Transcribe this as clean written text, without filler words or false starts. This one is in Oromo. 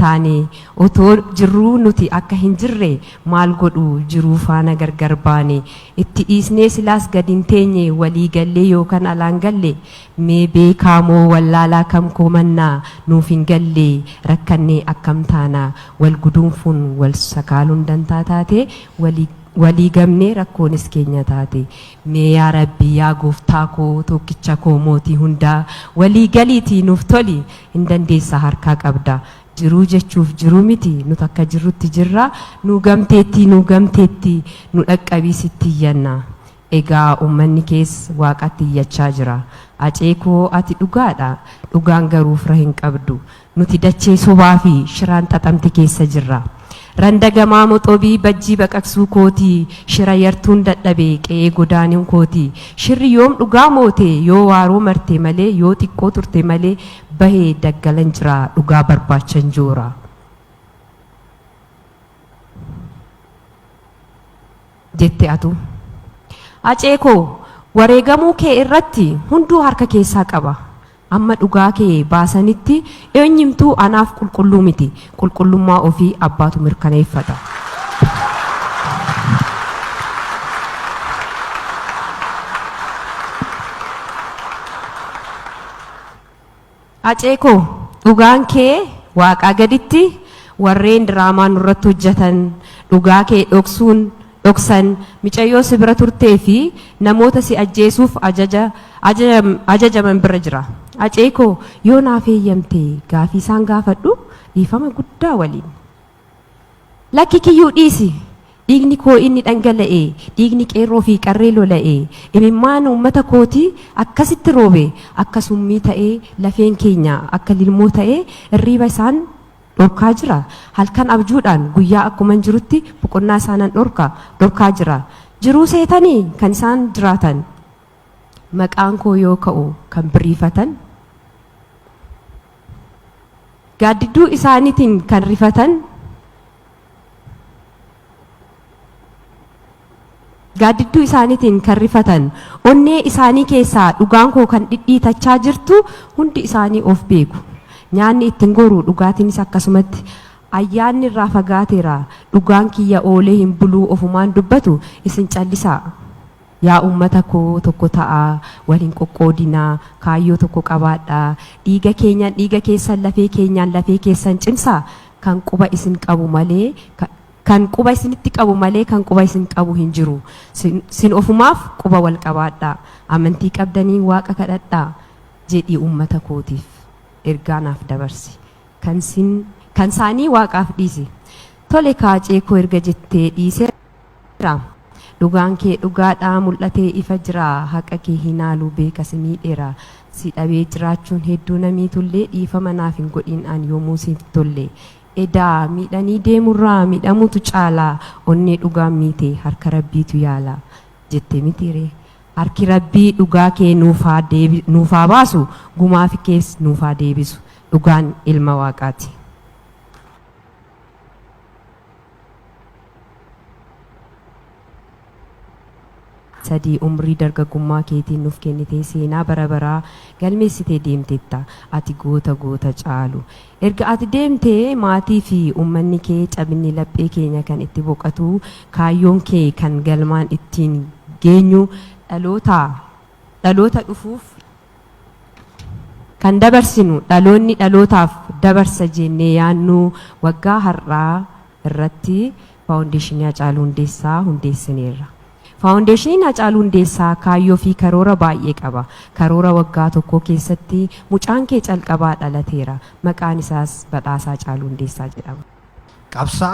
Taane otoo jirruu nuti akka hin jirre maal godhu jiruu faana gargar baane itti dhiisnee silaas gad hin teenye walii gallee yookan alaan galle mee beekaa moo wallaalaa kam komannaa nuuf hin galle rakkannee akkam taana wal guduunfuun wal sakaaluun dantaa taate walii walii gamnee rakkoonis keenya taate mee yaa rabbii yaa gooftaa koo tokkicha koo mootii hundaa walii galiitii nuuf toli hin dandeessa harkaa qabda jiruu jechuuf jiruu miti nut akka jirrutti jirra nuu gamteettii nuu gamteetti nu dhaqqabii sitti iyyanna egaa ummanni kees waaqatti iyyachaa jira Acee koo ati dhugaadha dhugaan garuu fira hin qabdu nuti dachee sobaa fi shiraan xaxamte keessa jirra Randa gamaa moxobii bajjii baqaqsuu kooti shira yartuun dadhabe qe'ee godaanuun kooti shirri yoom dhugaa moote yoo waaroo marte malee yoo xiqqoo turte malee bahe daggalan jira dhugaa barbaachan joora. Jette atuu. Acee koo wareegamuu kee irratti hunduu harka keessaa qaba. Amma dhugaa kee baasanitti eenyumtuu anaaf qulqulluu miti. Qulqullummaa ofii abbaatu mirkaneeffata. Acee koo dhugaan kee waaqaa gaditti warreen diraamaa nurratti hojjatan dhugaa kee dhoksuun dhoksan micayyoo si bira turtee fi namoota si ajjeesuuf ajaja ajajaman bira jira. Acee koo yoo naaf eeyyamte gaafii isaan gaafadhu dhiifama guddaa waliin. Lakki kiyyuu dhiisi! Dhiigni koo inni dhangala'e, dhiigni qeerroo fi qarree lola'e, imimmaan uummata kootii akkasitti roobe, akka summii ta'ee lafeen keenya akka lilmoo ta'ee irriiba isaan dhorkaa jira. Halkan abjuudhaan guyyaa akkuman jirutti boqonnaa isaanan dhorka, dhorkaa jira. Jiruu seetanii kan isaan jiraatan? Maqaan koo yoo ka'u kan biriifatan? Gaaddidduu isaaniitiin kan rifatan, gaaddidduu isaaniitiin kan rifatan, onnee isaanii keessaa dhugaan koo kan dhidhiitachaa jirtu hundi isaanii of beeku. Nyaanni ittiin goru dhugaatiinis akkasumatti ayyaanni irraa fagaateera. Dhugaan kiyya oolee hin buluu ofumaan dubbatu isin callisaa. Yaa uummata koo tokko ta'aa, wal hin qoqqoodinaa, kaayyoo tokko qabaadhaa, dhiiga keenyaan dhiiga keessan lafee keenyaan lafee keessan cimsaa, kan quba isin qabu malee kan quba isinitti qabu malee kan quba isin qabu hin jiru. Sin ofumaaf quba wal qabaadhaa. Amantii qabdaniin Waaqa kadhadhaa jedhii uummata kootiif ergaa naaf dabarsi. Kan sin kan isaanii Waaqaaf dhiisi. Tole kaa Aceekoo erga jettee dhiiseera. Dhugaan kee dhugaadha mul'atee ifa jira haqa kee hin haalu beeka si miidheera si dhabee jiraachuun hedduu na miitullee dhiifama naaf hin godhin an yoomuu siif tolle edaa miidhanii deemurraa miidhamuutu caala onnee dhugaan miite harka rabbiitu yaala jette mitiiree harki rabbii dhugaa kee nuuf haa deebi nuuf haa baasu gumaafi kees nuuf haa deebisu dhugaan ilma waaqaati. 3 umrii dargaggummaa keetiin nuuf kennitee seenaa bara baraa galmeessitee deemteetta. Ati goota goota caalu. Erga ati deemtee maatii fi uummanni kee cabinni laphee keenya kan itti boqatu, kaayyoon kee kan galmaan ittiin geenyu dhaloota dhaloota dhufuuf Kan dabarsinu dhaloonni dhalootaaf dabarsa jennee yaannu waggaa har'aa irratti Faawundeeshinii Hacaaluu Hundeessaa hundeessineerra. Faawundeeshiniin Hacaaluu Hundeessaa kaayyoo fi karoora baay'ee qaba. Karoora waggaa tokkoo keessatti mucaan kee calqabaa dhalateera. Maqaan isaas Badhaasaa Hacaaluu Hundeessaa jedhama. Qabsaa'aa.